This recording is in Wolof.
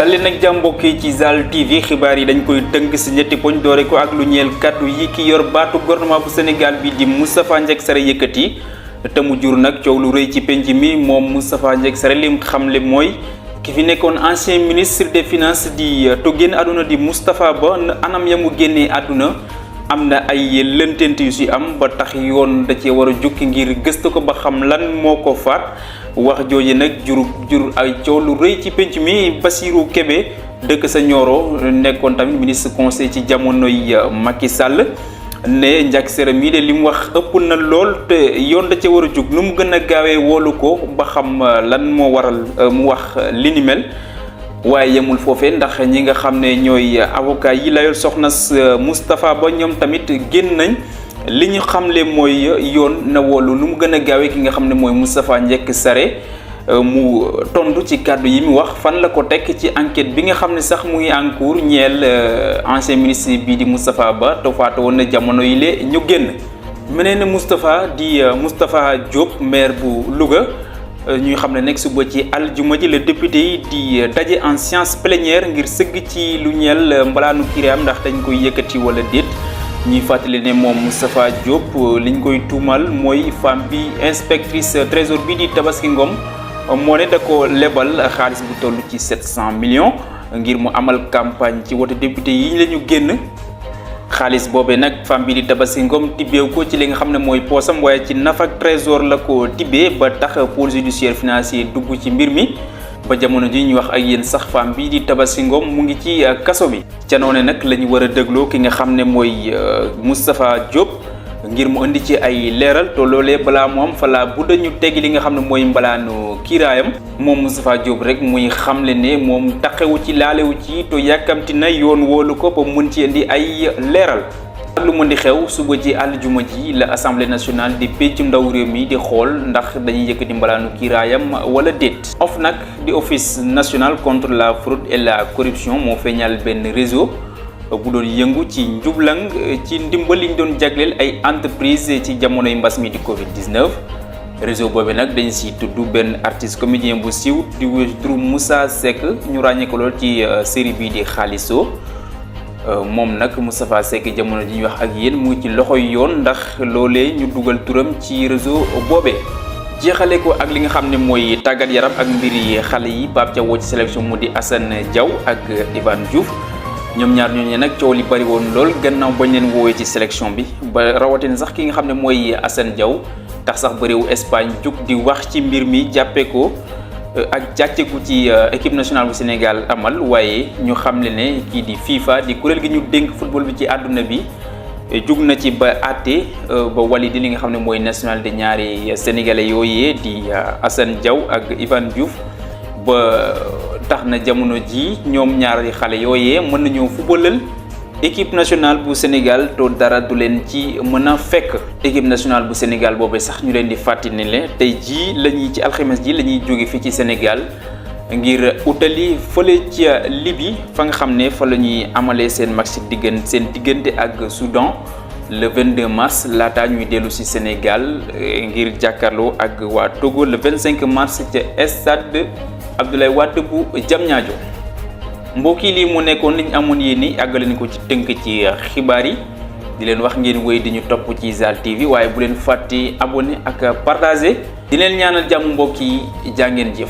dal leen nag jàmm mbokk yi ci Zal TV xibaar yi dañ koy tënk si ñetti poñ doore ko ak lu ñeel kaddu yi ki yor baatu gouvernement bu Sénégal bi di Moustapha Ndiack Sarré yëkkati te mu jur nag coow lu rëy ci penc mi moom Moustapha Ndiack Sarré lim xamle mooy ki fi nekkoon ancien ministre des finances di to génn àdduna di Moustapha Ba anam ya mu génnee àdduna am na ay lëntent yu si am ba tax yoon da cee war a jukki ngir gëstu ko ba xam lan moo ko faat wax jooje nag jur ay coow lu rëy ci penc mi. Bassirou Kébé dëkk sa Nioro nekkoon tamit ministre conseil ci jamonoy Macky Sall ne Ndiack Sarré mii de li mu wax ëpp na lool te yoon da ca war a jug nu mu gën a gaawee woolu ko ba xam lan moo waral mu wax li ni mel. waaye yemul foofee ndax ñi nga xam ne ñooy avocat yi layool soxna Moustapha Ba ñoom tamit génn nañ li ñu xamle mooy yoon na woolu nu mu gën a gaawee ki nga xam ne mooy Moustapha Ndiack Sarré mu tontu ci kàddu yi mu wax fan la ko teg ci enquête bi nga xam ne sax mu ngi en cours ñeel ancien ministre bii di Moustapha Ba te faatu woon na jamono yi le ñu génn. meneen Moustapha di Moustapha Diop maire bu Louga ñuy xam ne nekk suba ci aljuma ji la député yi di daje en séance plénière ngir sëgg ci lu ñeel mbalaanu kiraam ndax dañ koy yëkkati wala déet. ñuy fàttali ne moom Moustapha Diop liñ koy tuumal mooy femme bi inspectrice trésor bi di Tabaski Ngom moo ne da ko lebal xaalis bu toll ci 700 millions ngir mu amal campagne ci wote député yi la ñu génn. xaalis boobee nag femme bi di Tabaski Ngom tibbeew ko ci li nga xam ne mooy poosam waaye ci nafak trésor la ko tibbee ba tax pôle judiciaire financier dugg ci mbir mi. ba jamono ji ñu wax ak yéen sax femme bi di Tabaski Ngom mu ngi ci kaso bi. ca noone nag la ñu war a dégloo ki nga xam ne mooy Moustapha Diop ngir mu indi ci ay leeral te loolee balaa mu am fa laa bu dañu teggi li nga xam ne mooy mbalaanu kiiraayam. moom Moustapha Diop rek muy xamle ne moom taxewu ci laalewu ci te yàkkamti na yoon woolu ko ba mën ci indi ay leeral. ak lu mën di xew suba ci àljuma ji la assemblée nationale di péncum ndaw réew mi di xool ndax dañuy yëkkati mbalaanu kiiraayam wala déet. OFNAC di office national contre la fraude et la corruption moo feeñal benn réseau bu doon yëngu ci njublang ci ndimbal li ñu doon jagleel ay entreprise ci jamonoy mbas mi di Covid 19. réseau boobu nag dañ si tudd benn artiste comédien bu siiw di turu Moussa Seck ñu ràññee ko lool ci série bii di Xaaliso. moom nag Moustapha Seck jamono ji ñu wax ak yéen mu ngi ci loxoy yoon ndax loolee ñu dugal turam ci réseau boobee. jeexale ko ak li nga xam ne mooy tàggat yaram ak mbiri xale yi Pape Thiaw woo ci sélection mu di Assane Diaw ak Ivan Diouf ñoom ñaar ñooñu nag coow li bari woon lool gannaaw bañ leen woowee ci sélection bi ba rawatina sax ki nga xam ne mooy Assane Diaw tax sax ba réewu Espagne jug di wax ci mbir mi jàppee ko ak jàcceeku ci équipe nationale bu Sénégal amal waaye ñu xamle ne kii di FIFA di kuréel gi ñu dénk football bi ci àdduna bi jug na ci ba àtte ba walidi li nga xam ne mooy nationalité ñaari sénégalais yooyee di Assane Diaw ak Ivan Diouf ba tax na jamono ji ñoom ñaari xale yooyee mën nañoo footballal équipe nationale bu Sénégal to dara du leen ci mën a fekk. équipe nationale bu Sénégal boobee sax ñu leen di fàttali ne tey jii la ñuy ci alxames ji la ñuy jóge fii ci Sénégal ngir utali fële ci Libye fa nga xam ne fa la ñuy amalee seen match seen diggante ak Soudan le 22 mars laata ñuy dellu si Sénégal ngir jàkkaarloo ak waa Togo le 25 mars ca stade Abdoulaye Wade bu Diamniadio. mbokk yi lii mu nekkoon liñ amoon yéen ni àggale ni ko ci tënk ci xibaar yi di leen wax ngeen wéy di ñu topp ci Zal TV waaye bu leen fàtte abonné ak partager di leen ñaanal jàmm mbokk yi jaa ngeen jëf.